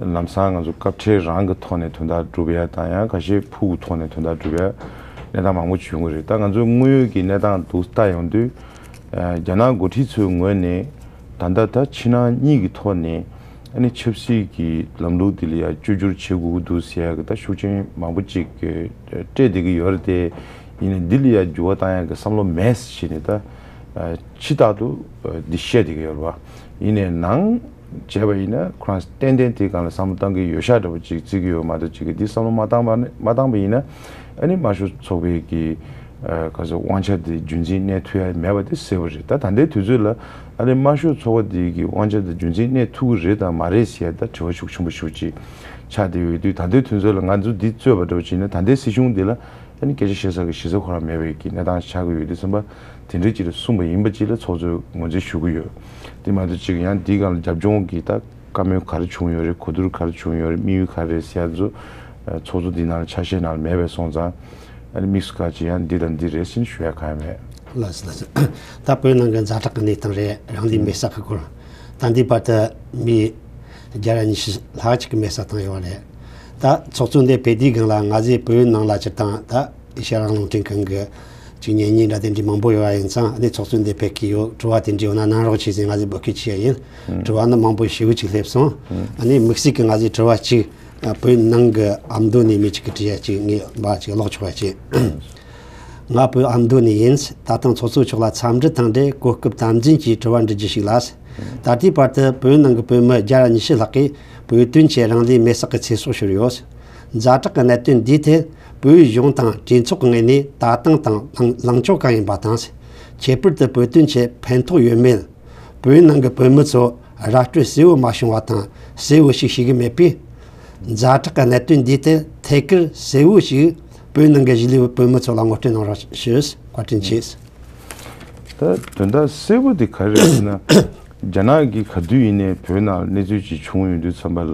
ལམ་སང་ང་ཚོ་སྐབས་འཕྲལ་རང་གི་ཐོག་ནས་དོན་དག་སྒྲུབ་ཡ་དང་ཡང་ཁ་ཤས་ཕུགས་ཐོག་ནས་དོན་དག་སྒྲུབ་ཡ་གནས་སྟངས་མང་པོ་བྱུང་གི་རེད། ད་ང་ཚོའི་དངོས་ཡོད་ཀྱི་གནས་སྟངས་འདུག་ལྟ་ཡོང་དུས་ཨ་རྒྱ་ནག་འགོ་ཁྲིད་ཚོའི་ངོས་ནས་ད་ལྟ་ད་ཕྱི་ནང་གཉིས་ཀྱི་ཐོག་ནས་ཨ་ནི་ཆབ་སྲིད་ཀྱི་ལམ་ལུགས་འདི་ལ་ཡ་བཅོས་བསྒྱུར་བྱེད་དགོས་ཀྱི་འདུག་ཟེར་ཡ་གི་ད་ཤུགས་རྐྱེན་མང་པོ་ཅིག་སྤྲད་བསྡད་ཀྱི་ཡོད་རེད་དེ། ཡིན་ནའི་འདི་ལ་ཡ་འགྱུར་བ་བཏང་ཡ་གི་བསམ་བློ་མེད་ཟེར་ནས་ད་ཨ་ཕྱི་ཐག་ཏུ་ཨ་འདི་བཤད་བསྡད་ཀྱི་ཡོད་རེད་བ། ཡིན་ནའི་ནང་བྱས་པ་ཡིན་ན་ཁོ་རང་ཏན་ཏན་དེའི་སྒང་ལ་བསམ་བློ་བཏང་གི་ཡོད་ཤག་འདྲ་པོ་ཅིག་བརྩི་གི་ཡོད་མ་གཏོགས་ཅིག་གི་འདི་བསམ་བློ་མ་བཏང་པ་ནི་མ་བཏང་པ་ཡིན་ན་ཨ་ནི་དམར་ཤོག་ཚོགས་པའི་གི་ཨ་ག་ཚོད་དབང་ཆ་དེ་རྒྱུན་འཛིན་གནས་ཐུབ་ཡ་མེད་པ་དེ་གསལ་པོ་རེད། ད་ད་ལྟའི་དུས་ཚོད་ལ་ཨ་ནི་དམར་ཤོག་ཚོགས་པ་དེ་གི་དབང་ཆ་དེ་རྒྱུན་འཛིན་གནས་ཐུབ་ཀྱི་རེད་དང་མ་རེད་ཟེར་ཡ་ད་དྲི་བ་ཤུགས་ཆེན་པོ་ཞེ་པོ་ཅིག་ཆགས་བསྡད་ཡོད་དུས། ད་ལྟའི་དུས་ཚོད་ལ་ང་ཚོ་འདི་རྩོད་པ་འདྲ་པོ་ཅིག་ཡིན་ན་ད་ལྟའི་སྲིད་གཞུང་འདི་ལ་ཨ་ནི་སྐད་ཆ་བཤད་ས་གི་གཞི་རྩ་ཁོ་རང་མེད་པའི་གི་གནས་སྟངས་ཤིག་ཆགས་ཀྱི་ཡོད་དུས་ཙམ་པ་དེ་འདྲའི་ཅིག་ལ་གསུངས་པ་ཡིན་པ་ཅིག་ལ་ཚོགས་གཙོས་ངོས་འཛིན་ཞུ་གི་ཡོད། དེ་མ་གཏོགས་ཅིག་ཡང་འདིའི་སྒང་ལ་རྒྱབ་ལྗོངས་ཀྱི་ད་བཀའ་མོལ་ག་རེ་བྱུང་ཡོད་རེད། གོ་བསྡུར་ག་རེ་བྱུང་ཡོད་རེད། དམིགས་ཡུལ་ག་རེ་རེད་ཟེར་ཡ་ཚོ་ཚོགས་གཙོ་འདིའི་ནང་ལ་ཆ་ཤས་ནང་ལ་མེད་པས་སོང་ཙང་ཨ་ནི་དམིགས་སུ་བཀར་ཅིག་ཡང་འདི་དང་འདི་རེད་ཟེར་ནས་ཞུ་ཡ་གང་ཡང་མེད། ལགས་སོ་ལགས་སོ། ད་བོད་ནང་གི་ཛ་དྲག་གི་གནས་སྟངས་རེད། རང་ལུས་མེར་བསྲེགས་ཀྱི་སྐོར། ད་ལྟའི་བར་དུ་མི་བརྒྱ་ར་ཉི་ཤུ་ལྷག་ཅིག་གི་མེར་བསྲེགས་བཏང་ཡོད་རེད། ད་ཚོགས་གཙོ་འདི་ཕེབས་དུས་སྒང་ལ་ང་ཚོའི་བོད་ནང་ལ་སྤྱིར་བཏང་ད་ཨེ་ཤ་ཡ་རང་དབང་རླུང་འཕྲིན་ཁང་གི་ཅིག་གཉེན་ཉེ་འདྲ་དེ་འདྲའི་མང་པོ་ཡོད་པ་ཡིན་ཙང་ཨ་ནི་ཚོགས་གཙོ་འདི་ཕེབས་ཀྱི་ཡོད། དྲི་བ་དེ་འདྲའི་ཡོད་ན་གནང་རོགས་བྱེད་ཟེར་ང་ཚོས་འབོད་སྐུལ་བྱས་ཡིན། དྲི་བ་ནི་མང་པོ་ཞེ་པོ་ཅིག་སླེབས་སོང་། ཨ་ནི་དམིགས་བསལ་གྱི་ང་ཚོའི་དྲི་བ་གཅིག་ཨ་བོད་ནང་གི་ཨ་མདོ་ནས་མི་གཅིག་གིས་དྲིས་ཡ་གཅིག་ངས་མར་གཅིག་ཀློག་ཆོག་པ་བྱེད། ང་བོད་ཨ་མདོ་ནས་ཡིན། ད་ཐེངས་ཚོགས་གཙོ་མཆོག་ལ་འཚམས་འདྲི་དང་འབྲེལ་གོ་སྐབས་དམ་འཛིན་གྱིས་དྲི་བ་འདྲི་རྒྱུ་ཞིག་ལ། ད་ལྟའི་བར་དུ་བོད་ནང་གི་བོད་མི་བརྒྱ་ར་ཉི་ཤུ་ལྷག་གིས་བོད་དོན་ཆེད་རང་ལུས་མེར་བསྲེགས་ཀྱི་ཚེ་སྲོག་ཤོར་ཡོད། ཛ་དྲག་གི་གནད་དོན་འདིའི་ཐད་བོད་གཞུང་དང་གྲོས་ཚོགས་ཀྱི་ངོས་ནས་ལྟ་སྟངས་དང་ལངས་ལངས་ཕྱོགས་གང་ཡིན་པ་དང་། ཁྱད་པར་དུ་བོད་དོན་ཆེད་ཕན་ཐོགས་ཡོད་མེད། བོད་ནང་གི་བོད་མི་ཚོ་ར་སྤྲོད་གསལ་བོ་མ་བྱུང་བ་དང་གསལ་བོ་ཞིག་ཤེས་ཀྱི་མེད་པས། ཛ་དྲག་གི་གནད་དོན་འདིའི་ཐད་ཐད་ཀར་གསལ་བོ་ཞིག་བོད་ནང་གི་གཞིས་ལུས་བོད་མི་ཚོ་ལ་ངོ་སྤྲོད་གནང་རོགས་ཞུ། བཀའ་དྲིན་ཆེ། ད་དོན་དག་གསལ་པོ་དེ་ག་རེ་རེད་ཟེར་ན། རྒྱ་ནག་གིས་ག་དུས་ཡིན་ནའི་བོད་ནང་གནས་ཚུལ་ཅིག་བྱུང་ཡོང་དུས་ཙམ་པ་ལ།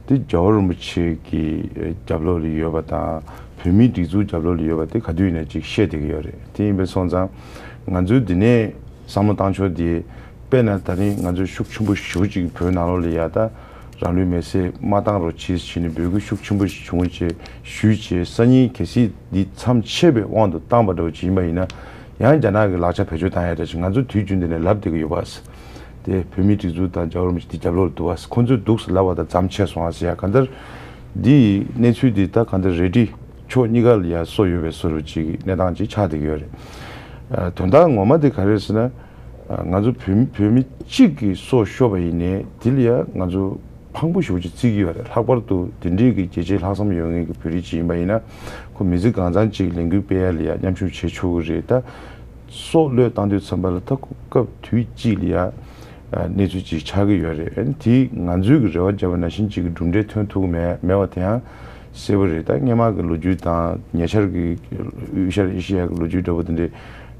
དེ་རྒྱལ་བ་རིན་པོ་ཆེ་གི་རྒྱབ་ལོགས་ལ་ཡོད་པ་དང་བོད་མིའི་སྒྲིག་འཛུགས་རྒྱབ་ལོགས་ལ་ཡོད་པ་དེ་ག་དུས་ཡིན་ནའི་ཅིག་བཤད་བསྡད་ཀྱི་ཡོད་རེད། དེ་ཡིན་པས་སོང་ཙང་ང་ཚོའི་འདི་ནས་བསམ་བློ་བཏང་ཕྱོགས་དེ། དཔེར་ན་ད་རིང་ང་ཚོས་ཤུགས་ཆེན་པོ་ཞེ་པོ་ཅིག་བོད་ནང་ལོགས་ལ་ཡ་ད་རང་ལུས་མེར་སྲེག་མ་བཏང་རོགས་བྱེད་ཟེར་ནས་འབོད་སྐུལ་ཤུགས་ཆེན་པོ་ཞིག་བྱུང་བྱས་ཞུས་བྱས། སང་ཉིན་གལ་སྲིད་འདི་མཚམས་ཆད་པའི་དབང་དུ་བཏང་པ་འདྲ་བོ་ཅིག་ཡིན་པ་ཡིན་ན། ཡང་རྒྱ་ནག་གི་ལག་ཆ་བེད་སྤྱོད་བཏང་ཡ་འདྲ་ཞིག་ང་ཚོ་དུས་རྒྱུན་འདི་ནས་ལབ་བསྡད་ཀྱི་ཡོད་པ། དེ་བོད་མིའི་སྒྲིག་འཛུགས་དང་རྒྱལ་བ་རིན་པོ་ཆེ་འདི་རྒྱབ་ལོགས་ལ་འདུག་པ། ཁོང་ཚོས་འདུག་ཟེར་ལབ་པ་དང་མཚམས་ཆད་སོང་ཨ་ཟེར་ཡ། གང་ལྟར་འདི་གནས་ཚུལ་འདི་ད་གང་ལྟར་རེ་ཌི་ཕྱོགས་གཉིས་ཀ་ལ་ཡ་སོ་ཡོད་པའི་བཟོ་འདྲ་ཅིག་གནས་སྟངས་ཅིག་ཆགས་བསྡད་ཀྱི་ཡོད་རེད། ཨ་དོན་དག་ངོ་མ་དེ་ག་རེ་རེད་ཟེར་ན། ཨ་ང་ཚོ་བོད་མི་བོད་མི་གཅིག་གིས་སྲོག་ཤོར་བ་ཡིན་ནའི་དེ་ལ་ཡ་ང་ཚོ་ཕངས་པོ་ཞེ་པོ་ཅིག་བརྩི་གི་ཡོད་རེད། ལྷག་པར་དུ་དེ་འདྲའི་གི་རྒྱལ་གཅེས་ལྷག་བསམ་ཡོད་མཁན་གྱི་བོད་རིགས་ཅིག་ཡིན་པ་ཡིན་ན། ཁོ་མི་ཚེ་གང་ཚང་ཅིག་ལས་འགུལ་སྤེལ་ཡ་ལ་ཡ་མཉམ་ཞུགས་བྱེད་ཆོག་གི་རེད། ད་སྲོག་བློས་བཏང་དུས་ཙམ་པ་ལ་ད་ཁོ་སྐབས་དུས་གཅིག་ལ་ཡ་ཨ་གནས་ཚུལ་ཅིག་ཆགས་ཀྱི་ཡོད་རེད། ཨ་ནི་དེ་ང་ཚོའི་གི་རེ་བ་བརྒྱབ་པ་ནང་བཞིན་ཅིག་གི་གྲུབ་འབྲས་ཐོན་ཐུབ་ཀྱི་མེད་མེད་པ་དེ་ཡང་གསལ་པོ་རེད། ད་སྔོན་མ་གི་ལོ་རྒྱུས་དང་ཉེ་ཆར་གི་དབུས་ཤར་ཨེ་ཤེ་ཡ་གི་ལོ་རྒྱུས་འདྲ་པོ་དེ་འདྲའི་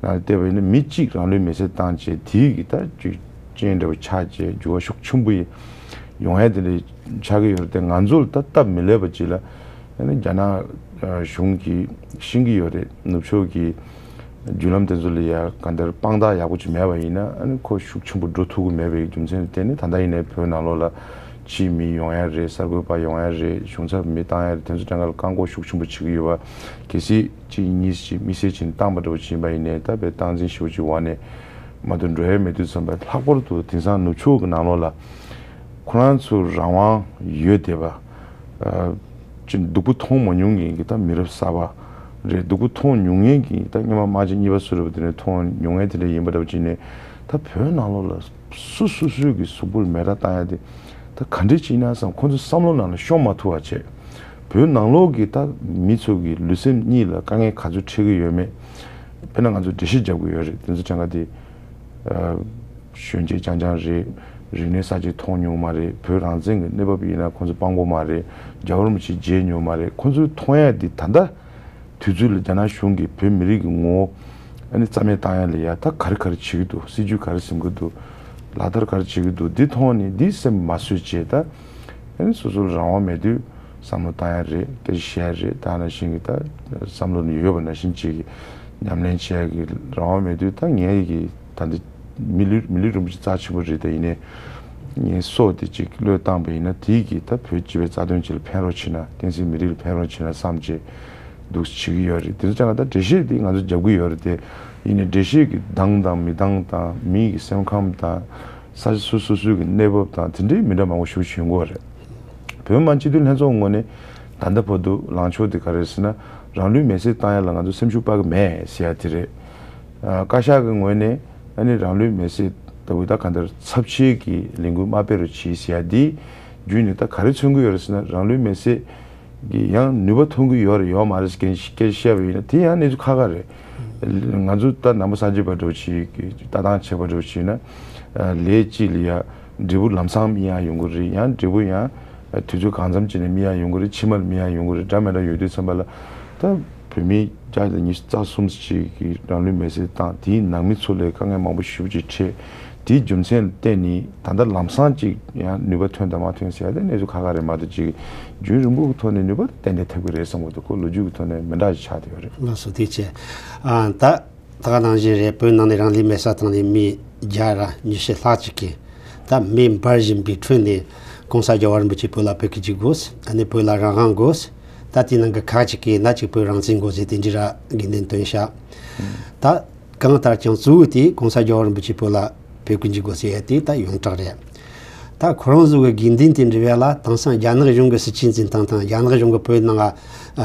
ནང་ལ་བལྟས་པ་ཡིན་ན། མི་གཅིག་རང་ལུས་མེར་སྲེག་བཏང་བྱས་དེའི་གི་ད་ཅིག་རྐྱེན་འདྲ་པོ་ཆགས་བྱས་འགྱུར་བ་ཤུགས་ཆེན་པོ་ཡོང་ཡ་དེ་འདྲ་ཆགས་ཀྱི་ཡོད་རེད། དེ་ང་ཚོ་ལ་ད་སྟབས་མི་ལེགས་པ་ཅིག་ལ། ཨ་ནི་རྒྱ་ནག་ཨ་གཞུང་གིས་ཤེས་ཀྱི་ཡོད་རེད། ནུབ་ཕྱོགས་ཀྱི་བརྒྱུད་ལམ་དེ་ཚོ་ལ་ཡ་གང་ལྟར་དཔང་རྟགས་ཡག་པོ་ཅིག་མེད་པ་ཡིན་ན། ཨ་ནི་ཁོ་ཤུགས་ཆེན་པོ་འགྲོ་ཐུབ་ཀྱི་མེད་པའི་རྒྱུ་མཚན་ལ་བརྟེན་ནས་ད་ལྟ་ཡིན་ནའི་བོད་ནང་ལོགས་ལ་ཕྱིའི་མི་ཡོང་ཡ་རེད། གསར་འགོད་པ་ཡོང་ཡ་རེད། གཞུང་ཚབ་མི་བཏང་ཡ་རེད། དེ་ཚོ་གྲངས་ཀ་ལ་བཀག་འགོག་ཤུགས་ཆེན་པོ་བྱེད་ཀྱི་ཡོད་པ། གལ་སྲིད་གཅིག་གཉིས་ཤིག་དམིགས་བསལ་བྱས་ནས་བཏང་པ་འདྲ་བོ་ཅིག་ཡིན་པ་ཡིན་ནའི་ད་དཔེ་སྟངས་འཛིན་ཞེ་པོ་ཅིག་འོག་ནས་མ་གཏོགས་འགྲོ་ཡ་མེད་དུས་ཙམ་པ། ལྷག་པར་དུ་དེང་སང་ནུབ་ཕྱོགས་ཀྱི་ནང་ལོགས་ལ་ཁོ་རང་ཚོ་རང་དབང་ཡོད་བསྡད་པ། ཨ་ ཅིག་སྡུག་པོ་མཐོང་མ་མྱོང་མཁན་གྱི་ད་མི་རབས་གསར་པ་རེད། སྡུག་པོ་མཐོང་མྱོང་མཁན་གྱི་ད་སྔོན་མ་དམག་ཆེན་གཉིས་པ་སུ་རེད་པ། དེ་ནས་མཐོང་མྱོང་མཁན་དེ་འདྲ་ཡིན་པ་འདྲ་པོ་ཅིག་ནས། ད་བོད་ནང་ལོགས་ལ་སུ་སུ་སུའི་གི་གཟུགས་པོ་ལ་མེ་སྲེག་བཏང་ཡ་དེ་ད་ག་འདྲས་ཅིག་ཡིན་ན་བསམ། ཁོང་ཚོ་བསམ་བློ་ནང་ལ་ཤོང་མ་ཐུབ་པ་བྱས། བོད་ནང་ལོགས་ཀྱི་ད་མི་ཚོ་གི་ལུས་སེམས་གཉིས་ལ་དཀའ་ངལ་ག་ཚོད་འཕྲད་ཀྱི་ཡོད་མེད། དཔེར་ན་ང་ཚོ་འགྲེལ་བཤད་རྒྱབ་ཀྱི་ཡོད་རེད། དེ་ཚོ་གྲངས་ཀ་དེ། ཨ། གཞོན་སྐྱེས་རྐྱང་རྐྱང་རེད། རིག་གནས་གསར་བརྗེ་མཐོང་མྱོང་མ་རེད། བོད་རང་བཙན་གྱི་གནས་བབ་ཡིན་ན་ཁོང་ཚོ་སྤང་དགོས་མ་རེད། རྒྱལ་བ་རིན་པོ་ཆེ་མཇལ་མྱོང་མ་རེད། ཁོང་ཚོས་མཐོང་ཡ་འདི་ད་ལྟ་དུས་ཚོད་ལ་རྒྱ་ནག་གཞུང་གིས་བོད་མི་རིགས་ཀྱི་ངོ་བོ་ཨ་ནི་རྩ་མེད་བཏང་ཡ་ལ་ཡ་ད་ག་རེ་ག་རེ་བྱེད་ཀྱི་འདུག་སྲིད་ཇུས་ག་རེ་འཛིན་གྱི་འདུག་ལག་བསྟར་ག་རེ་བྱེད་ཀྱི་འདུག་འདི་མཐོང་ནས་འདི་སེམས་མ་བཟོད་བྱས། ད་ཨ་ནི་སོ་སོ་ལ་རང་དབང་མེད་དུས་བསམ་བློ་བཏང་ཡ་རེད། སྐད་ཆ་བཤད་ཡ་རེད། ད་ནང་བཞིན་གྱི་ད་བསམ་བློ་ནི་ཡོད་པ་ནང་བཞིན་ཅིག་ཉམས་ལེན་བྱེད་ཡ་གི་རང་དབང་མེད་དུས། ད་ངས་ཀྱི་ད་འདི་མི་ལུས་མི་ལུས་རིན་པོ་ཆེ་རྩ་ཆེན་པོ་རེད། ད་ཡིན་ནའི་ངའི་སྲོག་དེ་ཅིག་བློས་བཏང་པ་ཡིན་ན། དེ་གིས་ད་བོད་སྤྱི་པའི་རྩ་དོན་ཅིག་ལ་ཕན་རོགས་བྱེད་ན། བསྟན་སྲིད་མི་རིགས་ལ་ཕན་རོགས་བྱེད་ན་བསམ་བྱས་འདུག་བྱེད་ཀྱི་ཡོད་རེད། དེ་ཚོ་ཅང་ད་འགྲེལ་བཤད་དེ་ང་ཚོ་རྒྱབ་ཀྱི་ཡོད་རེད། དེ་ཡིན་ནའི་འགྲེལ་བཤད་ཀྱི་གདངས་དང་མི་གདངས་དང་མི་གི་སེམས་ཁམས་དང་ས་ཆ་སོ་སོ་སོའི་གི་གནས་བབ་དང་དེ་འདྲའི་མི་འདྲ་མང་པོ་ཞིག་བྱུང་གི་ཡོད་རེད། བོད་མི་མང་སྤྱི་འཐུས་ལྷན་ཚོགས་ངོས་ནས་ད་ལྟ་བར་དུ་ལངས་ཕྱོགས་དེ་ག་རེ་རེད་ཟེར་ན། རང་ལུས་མེར་སྲེག་བཏང་ཡ་ལ་ང་ཚོ་སེམས་ཤུགས་སྤར་གི་མེད་ཟེར་ཡ་དེ་རེད། ཨ། བཀའ་ཤག་གི་ངོས་ནས་ཨ་ནི་རང་ལུས་མེར་སྲེག་ལྟ་བུ་ད་གང་ལྟར་ཚབས་ཆེའི་གི་ལས་འགུལ་མ་སྤེལ་རོགས་གྱིས་ཟེར་ཡ་འདི་བརྒྱུད་ནས་ད་ག་རེ་མཚོན་གི་ཡོད་རེད་ཟེར་ན། རང་ལུས་མེར་སྲེག་གི་ཡང་ནུས་པ་ཐོན་གི་ཡོད་རེད་ཡོད་མ་རེད་ཟེར་མཁན་ཞིག་སྐད་ཆ་བཤད་པ་ཡིན་ན། དེ་ཡང་གནས་ཚུལ་ཁག་ཁག་རེད། ང་ཚོ་ད་ནང་པ་སངས་རྒྱས་པ་འདྲ་བོ་ཞིག་གི་ལྟ་སྟངས་བྱས་པ་འདྲ་བོ་ཞིག་ན། ཨ། ལས་གཅིག་ལ་ཡ་འབྲས་བུ་ལམ་སང་སྨིན་ཡ་ཡོང་གི་རེད། ཡང་འབྲས་བུ་ཡང་དུས་ཚོད་གང་འཚམ་ཅིག་ནས་སྨིན་ཡ་ཡོང་གི་རེད། ཕྱི་མ་ལ་སྨིན་ཡ་ཡོང་གི་རེད། འདྲ་མི་འདྲ་ཡོད་དུས་ཙམ་པ་ལ། ད་བོད་མི་བརྒྱ་དང་ཉི་ཤུ་རྩ་གསུམ་ཞིག་གིས་རང་ལུས་མེར་སྲེག་བཏང་། དེའི་ནང་མི་ཚོ་ལ་དཀའ་ངལ་མང་པོ་ཞེ་པོ་ཅིག་འཕྲད། དེའི་རྒྱུ་མཚན་ལ་བརྟེན་ནས་ད་ལྟ་ལམ་སང་ཅིག་ཡང་ནུས་པ་ཐོན་དང་མ་ཐོན་ཟེར་ཡ་དེ་གནས་ཚུལ་ཁག་ཁག་རེད་མ་གཏོགས། ཅིག་རྒྱུན་རིང་པོ་གི་ཐོག་ནས་ནུས་པ་ཏན་ཏན་ཐེབས་ཀྱི་རེད་བསམ་གྱི་འདུག་ཁོ་ལོ་རྒྱུས་ཀྱི་ཐོག་ནས་མི་འདྲ་ཞིག་ཆགས་བསྡད་ཡོད་རེད། ལགས་སོ། ཐུགས་རྗེ་ཆེ། ཨ། ད་ད་ག་ནང་བཞིན་རེད། བོད་ནང་ནས་རང་ལུས་མེར་སྲེག་བཏང་ནས་མི་བརྒྱ་ར་ཉི་ཤུ་ལྷག་ཅིག་གིས་ད་མེ་འབར་བཞིན་པའི་ཁྲོད་ནས་༸གོང་ས་༸རྒྱལ་བ་རིན་པོ་ཆེ་བོད་ལ་བོད་སྐད་ཅིག་དགོས། ཨ་ནི་བོད་ལ་རང་དབང་དགོས། ད་དེའི་ནང་གི་ཁག་ཅིག་གིས་ན་ཅིག་བོད་རང་བཙན་དགོས་ཟེར་དེ་འདྲ་ར་དགོས་འདུན་བཏོན་ཤག་ད་གང་ལྟར་ཀྱང་གཙོ་བོ་དེ་༸གོང་ས་༸རྒྱལ་བ་རིན་པོ་ཆེ་བོད་ལ་བོད་སྐད་ཅིག་དགོས་ཟེར་ཡ་དེ་ད་ཡོངས་གྲགས་རེད། ད་ཁོ་རང་ཚོ་གི་དགོས་འདུན་དེ་འགྲུབ་ཡ་ལ་དེང་སང་རྒྱ་ནག་གཞུང་གི་སྲིད་ཇུས་འཛིན་སྟངས་དང་རྒྱ་ནག་གཞུང་གི་བོད་ནང་ལ་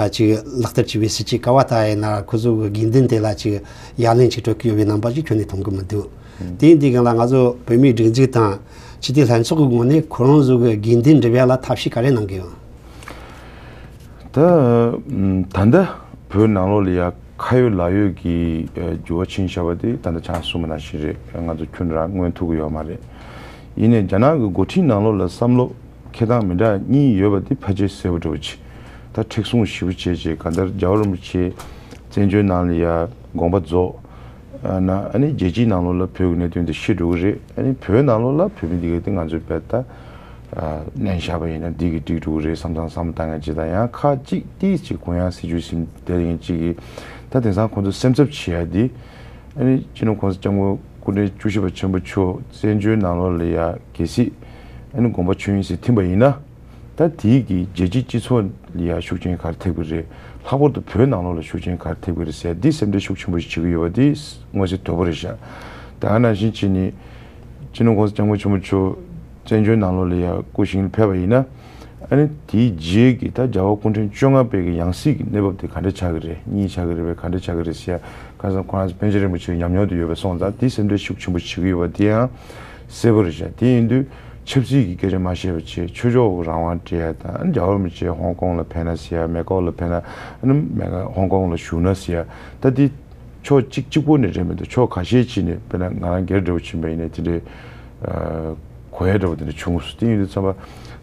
ཅིག་ལག་བསྟར་བྱས་པའི་སྲིད་ཇུས་ག་བ་ལྟ་ཡིན་ན་ཁོ་ཚོ་གི་དགོས་འདུན་དེ་ལ་ཅིག་ཡ་ལན་ཅིག་སྤྲོད་ཀྱི་ཡོད་པའི་རྣམ་པ་ཅིག་ཁྱོན་ནས་མཐོང་གི་མི་འདུག་དེ་ཡིན་དུས་སྒང་ལ་ང་ཚོ་བོད་མིའི་སྒྲིག་འཛུགས་དང་སྤྱི་འཐུས་ལྷན་ཚོགས་ཀྱི་ངོས་ནས་ཁོ་རང་ཚོ་གི་དགོས་འདུན་འགྲུབ་ཡ་ལ་ཐབས་ཤེས་ག་རེ་གནང་གི་ཡོད། ད་ད་ལྟ་བོད་ནང་ལོགས་ལ་ཡ་ཁ་ཡོད་ལག་ཡོད་ཀྱི་འགྱུར་བ་ཕྱིན་བཞག་པ་དེ་ད་ལྟ་ཆང་གསུངས་པ་ནང་བཞིན་རེད། ང་ཚོ་ཁྱོན་རང་མངོན་ཐུབ་ཀྱི་ཡོད་མ་རེད། ཡིན་ནའི་རྒྱ་ནག་གི་འགོ་ཁྲིད་ནང་ལོགས་ལ་བསམ་བློ་འཁྱེར་སྟངས་མི་འདྲ་གཉིས་ཡོད་པ་དེ་ཕལ་ཆེར་གསལ་པོ་འདྲ་བོ་ཅིག་ད་མཁྲེགས་བཟུང་ཞེ་པོ་བྱས་བྱས། གང་ལྟར་རྒྱལ་བ་རིན་པོ་ཆེ་བཙན་བྱོལ་ནང་ལ་ཡ་དགོངས་པ་རྫོགས། ཨ་ན་ཨ་ནི་རྒྱལ་སྤྱིའི་ནང་ལོགས་ལ་བོད་ཀྱི་གནད་དོན་དེ་ཤི་འགྲོ་གི་རེད། ཨ་ནི་བོད་ནང་ལོགས་ལ་བོད་མི་འདི་ག་དེ་ང་ཚོའི་བལ་ད་ཨ་མནན་བཞག་པ་ཡིན་ན་འདི་གི་འགྲིག་འགྲོ་གི་རེད་བསམ་བསམ་བསམ་བཏང་ཡ་ཅིག་དང་། ཡང་ཁག་ཅིག་ཏིས་ཅིག་གུ་ཡངས་སྲིད་ཇུས་ཟིན་དེ་ཡིན་ཅིག་གི་ད་དེང་སང་ཁོང་ཚོ་སེམས་འཚབ་བྱེད་ཡ་འདི། ཨ་ནི་སྤྱི་ནོར་༸གོང་ས་༸སྐྱབས་མགོན་སྐུ་ཕྲེང་བཅུ་བཞི་པ་ཆེན་པོ་མཆོག་བཙན་བྱོལ་ནང་ལོགས་ལ་ཡ་གལ་སྲིད་ཨ་ནི་དགོངས་པ་ཆོས་དབྱིངས་སུ་ཐིམ་པ་ཡིན་ན། ད་དེའི་གི་རྒྱལ་སྤྱིའི་སྤྱི་ཚོགས་ལ་ཡང་ཤུགས་རྐྱེན་ག་རེ་ཐེབས་ཀྱི་རེད། ལྷག་པར་དུ་བོད་ནང་ལོགས་ལ་ཤུགས་རྐྱེན་ག་རེ་ཐེབས་ཀྱི་རེད་ཟེར་འདི་སེམས་ཁྲལ་ཤུགས་ཆེན་པོ་ཞིག་བྱེད་ཀྱི་ཡོད་པ་འདི་མངོན་གསལ་དོད་པོ་རེད་ཤག་ད་ག་ནང་བཞིན་བྱས་ནས་སྤྱི་ནོར་༸གོང་ས་༸སྐྱབས་མགོན་ཆེན་པོ་མཆོག་བཙན་བྱོལ་ནང་ལོགས་ལ་ཡང་སྐུ་ཞིང་ལ་ཕེབས་པ་ཡིན་ན། ཨ་ནི་དེའི་རྗེས་ཀྱི་ད་རྒྱལ་བ་སྐུ་ཕྲེང་བཅོ་ལྔ་པའི་གི་ཡང་སྲིད་ཀྱི་གནས་བབ་དེ་ག་འདྲ་ཆགས་ཀྱི་རེད། གཉིས་ཆགས་ཀྱི་རེད་པས། ག་འདྲ་ཆགས་ཀྱི་རེད་ཟེར་ཡ་ཁ་སང་ཁོ་རང་ཚོ་པཎ་ཆེན་རིན་པོ་ཆེའི་ཉམས་མྱོང་དུ་ཡོད་པས་སོང་ཙང་དེའི་སེམས་ཁྲལ་ཤུགས་ཆེན་པོ་བྱེད་ཀྱི་ཡོད་པ་དེ་ཡང་གསལ་པོ་རེད་ཤག་དེ་ཡིན་དུས་ཆབ་སྲིད་ཀྱི་སྐད་ཆ་མ་བཤད་པ་བྱས། ཆོས་ཕྱོགས་རང་དབང་སྤྲད་ཡ་དང་། རྒྱལ་བ་རིན་པོ་ཆེ་ཧོང་ཀོང་ལ་ཕེབས་ན་ཟེར་ཡ། མེ་ཀོ་ལ་ཕེབས་ན། ཨ་ནི་མེ་ཧོང་ཀོང་ལ་བཞུགས་ན་ཟེར་ཡ། ད་དེ་ཕྱོགས་གཅིག་གཅིག་པོ་ནས་རེད་མི་འདུག་ཕྱོགས་ཁ་ཤས་ཅིག་ནས་དཔེར་ན་ང་རང་སྒེར་འདྲ་བོ་ཕྱིན་པ་ཡིན་ན་དེ་འདྲའི་ཨ་གོ་ཡ་འདྲ་བོ་དེ་འདྲ་བྱུང་སོང་། དེ་ཡིན་དུས་ཙམ་པ་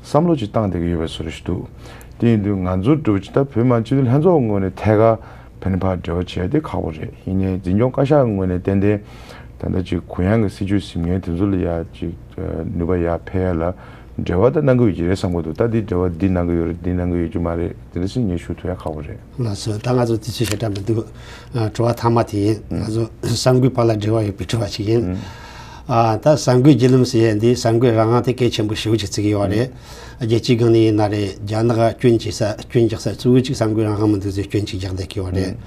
བསམ་བློ་ཅིག་བཏང་བསྡད་ཀྱི་ཡོད་པའི་བཟོ་འདྲ་ཞིག་འདུག་དེ་ཡིན་དུས་ང་ཚོ་འདྲ་བོ་ཅིག་ད་བོད་མི་མང་སྤྱི་འཐུས་ལྷན་ཚོགས་ངོས་ནས་ཐད་ཀར་ཕན་ཕ་འབྲེལ་བ་བྱས་ཏེ་ཁག་པོ་རེད། ཡིན་ནའི་འཛིན་སྐྱོང་བཀའ་ཤག་ངོས་ནས་ཏན་ཏན་ད་ལྟ་ཅིག་གུ་ཡངས་ཀྱི་སྲིད་ཇུས་ཟིན་མཁན་དེ་ཚོ་ལ་ཡ་ཅིག་ནུས་པ་ཡར་འཕེལ་ཡ་ལ་འབྲེལ་བ་ད་གནང་གི་ཡོད་ཀྱི་རེད་བསམ་གྱི་འདུག་ད་འདི་འབྲེལ་བ་འདི་གནང་གི་ཡོད་རེད། འདི་གནང་གི་ཡོད་ཀྱི་མ་རེད། དེ་འདྲ་ཞིག་ངས་ཞུ་ཐུབ་ཡ་ཁག་པོ་རེད། ལགས་སོ། ད་ང་ཚོ་དུས་ཚོད་ཞེ་དྲག་མི་འདུག་ཨ། དྲི་བ་མཐའ་མ་དེ་ཡིན། ང་ཚོ་གསར་འགོད་པ་ལ་འབྲེལ་བ་ཡོད་པའི་དྲི་བ་ཞིག་ཡིན། ཨ། ད་གསར་འགོད་བརྒྱུད་ལམ་ཟེར་ཡ་འདི་གསར་འགོད་རང་དབང་དེ་གལ་ཆེན་པོ་ཞེ་པོ་ཅིག་བརྩི་གི་ཡོད་རེད། རྒྱལ་སྤྱིའི་སྒང་ནས་ཡིན་ན་རེད། རྒྱ་ནག་སྐྱོན་བརྗོད་ས་སྐྱོན་རྒྱག་ས་གཙོ་བོ་གཅིག་གསར་འགོད་རང་དབང་མི་འདུག་ཟེར་སྐྱོན་གཅིག་རྒྱག་བསྡད་ཀྱི་ཡོད་རེད།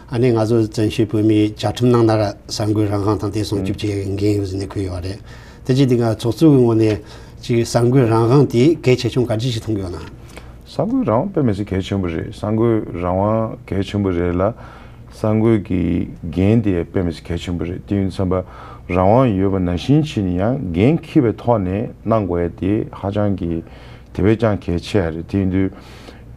ཨ་ནི་ང་ཚོ་བཙན་བྱོལ་བོད་མིའི་བཅའ་ཁྲིམས་ནང་ན་ར་གསར་འགོད་རང་དབང་དང་དེ་སྲུང་སྐྱོབ་བྱེད་ཡ་འགན་ཡོད་ཟེར་ནས་འཁོད་ཡོད་རེད། དེ་བྱས་དུས་ང་ཚོགས་གཙོ་གི་ངོས་ནས་ཅིག་གསར་འགོད་རང་དབང་དེ་གལ་ཆེ་ཆུང་ག་འདྲ་ཞིག་མཐོང་གི་ཡོད་ན། གསར་འགོད་རང་དབང་དཔེ་མི་སྲིད་གལ་ཆེན་པོ་རེད། གསར་འགོད་རང་དབང་གལ་ཆེན་པོ་རེད་ལ། གསར་འགོད་ཀྱི་འགན་དེ་དཔེ་མི་སྲིད་གལ་ཆེན་པོ་རེད། དེ་ཡིན་དུས་ཙམ་པ་རང་དབང་ཡོད་པ་ནང་བཞིན་བྱས་ནས་ཡང་འགན་འཁྱེར་བའི་ཐོག་ནས་གནང་དགོས་ཡ་དེ་ཧ་ཅང་གི་དེ་བས་ཀྱང་གལ་ཆེ་བ་རེད། དེ་ཡིན་དུས་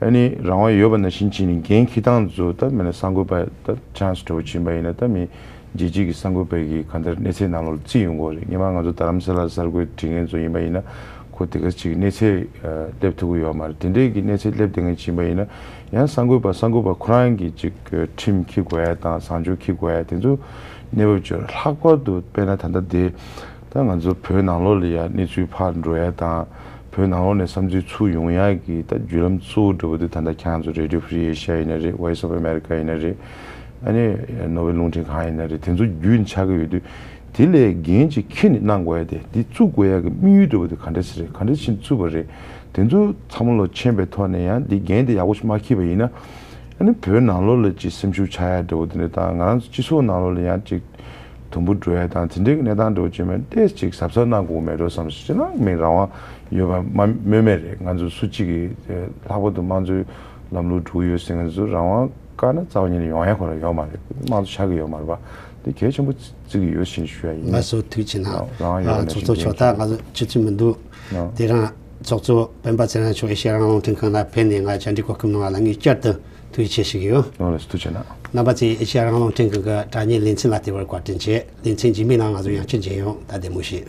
ཨ་ནི་རང་དབང་ཡོད་པ་ནང་བཞིན་བྱས་ནས་འགན་འཁྱེར་སྟངས་ཚོ་ད་མིན་ན་གསར་འགོད་པ་ད་ཆན་སི་འདྲ་བོ་ཕྱིན་པ་ཡིན་ན་ད་མི་རྒྱལ་སྤྱི་གི་གསར་འགོད་པ་གི་གང་ལྟར་གནས་ཚད་ནང་ལོགས་ལ་བརྩིས་ཡོང་གི་རེད། སྔོན་མ་ང་ཚོ་རྡ་རམ་ས་ལ་གསར་འགོད་བྲིས་མཁན་ཚོ་ཡིན་པ་ཡིན་ན་ཁོ་དེ་ག་ཅིག་གནས་ཚད་ཨ་སླེབས་ཐུབ་ཀྱི་ཡོད་མ་རེད། དེ་འདྲའི་གི་གནས་ཚད་སླེབས་བསྡད་མཁན་ཕྱིན་པ་ཡིན་ན་ཡང་གསར་འགོད་པ་གསར་འགོད་པ་ཁོ་རང་གི་ཅིག་ཁྲིམས་འཁྱེར་དགོས་ཡ་དང་བཟང་སྤྱོད་འཁྱེར་དགོས་ཡ་དེ་ཚོ་གནས་བབ་ཅིག་ཡོད་རེད། ལྷག་པར་དུ་དཔེར་ན་ད་ལྟ་དེ་ད་ང་ཚོ་བོད་ནང་ལོགས་ལ་ཡ་གནས་ཚུལ་ཕར་འགྲོ་ཡ་དང་བོད་ནང་ལོགས་ནས་བསམ་ཚུལ་ཚུར་ཡོང་ཡ་གི་ད་བརྒྱུད་ལམ་གཙོ་བོ་འདྲ་བོ་དེ་ད་ལྟ་ཁྱེད་རང་ཚོ་Radio Free Asia ཡིན་ན་རེད། Voice of America ཡིན་ན་རེད། ཨ་ནི་ནོར་ཝེ་རླུང་འཕྲིན་ཁང་ཡིན་ན་རེད། དེ་ཚོ་བརྒྱུད་ནས་ཆགས་ཀྱི་ཡོད་དུས་དེ་ལས་འགན་ཅིག་འཁྱེར་ནས་གནང་དགོས་ཡ་དེ་འདི་བཙུགས་དགོས་ཡ་གི་དམིགས་ཡུལ་འདྲ་བོ་དེ་ག་འདྲ་ཞིག་རེད། ག་འདྲ་ཞིག་བཙུགས་པ་རེད། དེ་ཚོ་ཚང་མ་ལོ་མཁྱེན་པའི་ཐོག་ནས་ཡང་འདི་འགན་དེ་ཡག་པོ་ཞིག་མ་འཁྱེར་བ་ཡིན་ན་ཨ་ནི་བོད་ནང་ལོགས་ལ་ཅིག་སེམས་ཤུགས་ཆག་ཡ་འདྲ་བོ་དེ་འདྲ་དང་ང་རང་ཚོ་སྤྱི་ཚོགས་ནང་ལོགས་ལ་ཡང་ཅིག་དུམ་བུ་འགྲོ་ཡ་དང་དེ་འདྲའི་གནས་སྟངས་འདྲ་བོ་ཅིག་མེད་ཏེ་ཅིག་གཟབ་གཟབ་གནང་དགོས་མེད་འགྲོ་བསམ་ཞེ་ན་མི་རང་དབང་ཡོད་པ་མ་སྨོས་མེད་རེད། ང་ཚོ་སུ་གཅིག་གིས་ལྷག་པར་དུ་དམངས་གཙོའི་ལམ་ལུགས་འགྲོ་གི་ཡོད་ཟེར་མཁན་ཚོ་རང་དབང་བཀག་ན་རྩ་བ་ཉིད་ནས་ཡོང་ཡ་ཁོ་རང་ཡོད་མ་རེད། དམངས་གཙོ་ཆགས་ཀྱི་ཡོད་མ་རེད་པ། དེ་གལ་ཆེན་པོ་བརྩི་གི་ཡོད་ཞེས་ཞུ་ཡ་ཡིན། ལགས་སོ། ཐུགས་རྗེ་གནང་། རང་དབང་ཡོད་པ་ནང་ཚོགས་གཙོ་བཞིན་མཁྱེན་མཆོག་ད་ང་ཚོ་ཆུ་ཚོད་མི་འདུག་ཨ། དེ་རིང་ཚོགས་གཙོ་སྤེན་པ་ཚེ་རིང་མཆོག་ཨེ་ཤེ་ཡ་རང་དབང་རླུང་འཕྲིན་ཁང་ལ་ཕེབས་ནས་ང་བཅར་འདྲི་གོ་སྐབས་གནང་བ་ལ་ངས་བསྐྱར་དུ་ཐུགས་རྗེ་ཆེ་ཞུ་གི་ཡོད། ཨོ་ལགས་སོ། ཐུགས་རྗེ་གནང་། རྣམ་པ་ཚོས་ཨེ་ཤེ་ཡ་རང་དབང་རླུང་འཕྲིན་ཁང་གི་དྲ་བརྙན་ལེ་ཚན་ལ་བལྟས་པར་བཀའ་དྲིན་ཆེ། ལེ་ཚན་རྗེས་མའི་ནང་ང་ཚོ་ཡང་བསྐྱར་མཇལ་ཡོང་། ད་བདེ་མོ་བྱོས།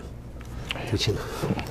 ཐུགས་རྗེ་གནང་།